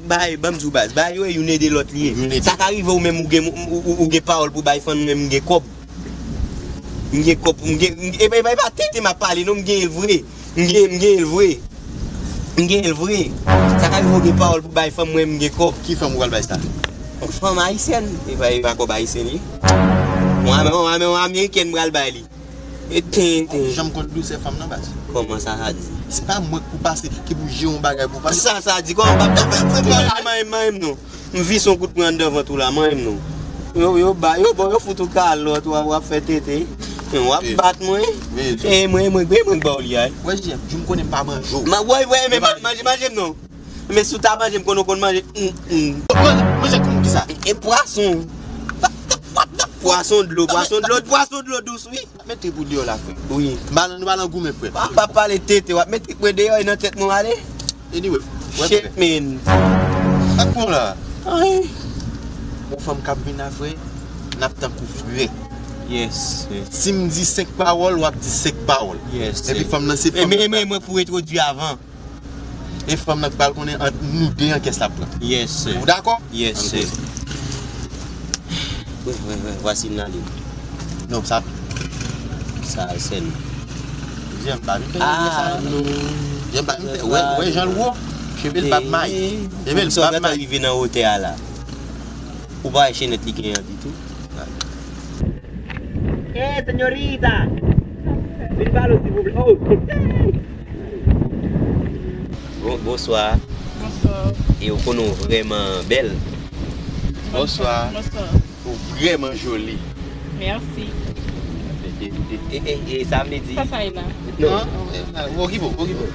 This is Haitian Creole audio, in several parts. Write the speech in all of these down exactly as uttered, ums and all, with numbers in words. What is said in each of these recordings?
Bay, ban m di w baz, bagay yo e youn ede lòt li ye. Youn ede. Sa ka rive ou menm ou gen, ou, ou, ou gen pawòl pou bay fanm, mwen m gen kòb. M gen kòb, m gen, m, e, e, e pa tenten m ap pale non, m gen l vre. M gen, m gen l vre. M gen l vre. Sa ka rive ou gen pawòl pou bay fanm, mwen m gen kòb. Ki fanm ou pral bay sa? Yon fanm ayisyèn. E pa, e pa kòb ayisyen li ye. Yon, yon, yon, yon amerikèn m pral bay li. E tenten. Janm konn dousè fanm nan baz. Kòman sa, sa di? Se pa mwen k pou pase, ki pou jere yon bagay pou pase. Sa, sa di kòman m pa manyen m non. M vise yon kout pran anndan vant ou la, manyen m non. Yo, yo ba, yo ba, yo fout ou kalòt, w ap, w ap fè tenten. W ap bat mwen. E mwen, mwen, mwen, mwen ba w li a. Wè, J M, di m konnen m pa manje w. Ma, wè, wè, men manje, manje m non. Men si w ta manje m, konnen w konn manje. Mm, mm. Manje, manje kòm kisa? E pwason. Pwason dlo, pwason dlo, pwason dlo dous, wi. Mete pou deyò la, frè. Wi. M pa nan, nou pa nan goumen, frè. W ap pale tenten, w ap mete mwen deyò e nan tèt mwen ale. Anyway, wè, frè. Shit, man. Sa k bon la? Ay. Yon fanm k ap vin la, frè, n ap tankou frè. Yes, sir. Si m di senk pawòl, w ap di senk pawòl. Yes, sir. Epi fanm nan se fanm. E men, e men, mwen pou entwodui avan. E fanm nan k pral konnen ant nou de an kiyès l ap pran. Yes, sir. Ou dakò? Yes, sir. Wi, wi, wi, vwasi m nan liy. Non, sa. Sa, sèl. Jan m pa vin fè sa. Ah, non. Jan m pa vin fè. Wè, wè jan l wo. Cheve l pa t may. Cheve l pa t may. Rive nan wotè a la. Ou pa wè chenèt li genyen an ditou. Eh, señorita! Vin pale, silvouplè. Oh, ok. Bon, bonswa. Bonswa. E ou konnen w vrèman bèl. Bonswa. Bonswa. Ou vrèman joli. Mèsi. E, e, e, e sa vle di? Sa, sa e la. Non. Okipe w, okipe w.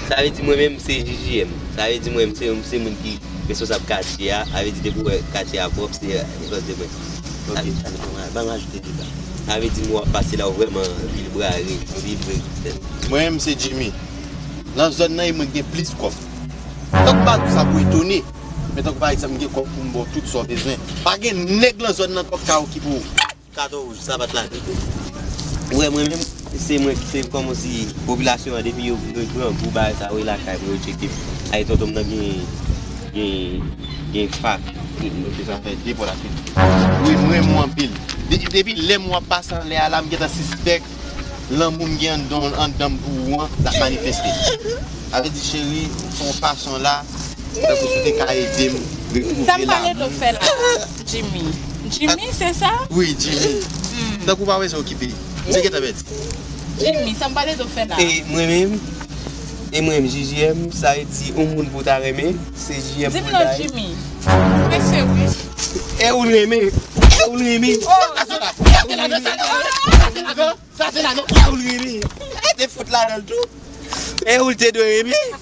Sa vle di mwen menm se J J M. Sa vle di mwen menm se, se moun ki responsab katye a, sa vle di depi w wè katye a pwòp, se, e, akoz de mwen. Ok. Sa, sa, ban m ajoute de bagay. Sa vle di m wè w ap pase la, w vrèman anpil brare, anpil vre. Mwen menm se Jimmy. Nan zòn nan, e mwen ki gen plis kòb. Tankou m pa di w sa pou etone, men tankou pa egzanp, m gen kòb pou m ba w tout sa w bezwen. Pa gen nèg nan zòn nan k ap ka okipe w. Katon wouj, sapat la. Ou wè mwen menm, se mwen ki se kòmansi popilasyon an, depi yo, yo grangou bagay sa, yo lakay mwen, yo tcheke. Ay tonton m nan gen, gen, gen fak. Ok, sa fè de pòt ap fini. Wi, mwen renmen w anpil. De-, depi lè m wè w ap pase anlè a la, m gentan sispèk lanmou m gen anndan, anndan m pou ou an, l ap manifeste. Sa vle di, cheri, se yon fason la, tankou si w te ka ede m retwouve lanmou. Sa m pale de w fè la, Jimmy? Jimmy, se sa? Wi, Jimmy. Hmm. Tankou w pa bezwen okipe. Se gentan pèdi. Jimmy, sa m pale de w fè la? E mwen menm, e mwen menm, J J M, sa vle di yon moun pou w ta renmen, se J M pou l bay. Di m non, Jimmy. Mesye, wi. E ou l renmen. E ou l renmen. Oh. Sa se la, non. E ou l renmen. E te fout ladan l tou. E ou l te dwe renmen.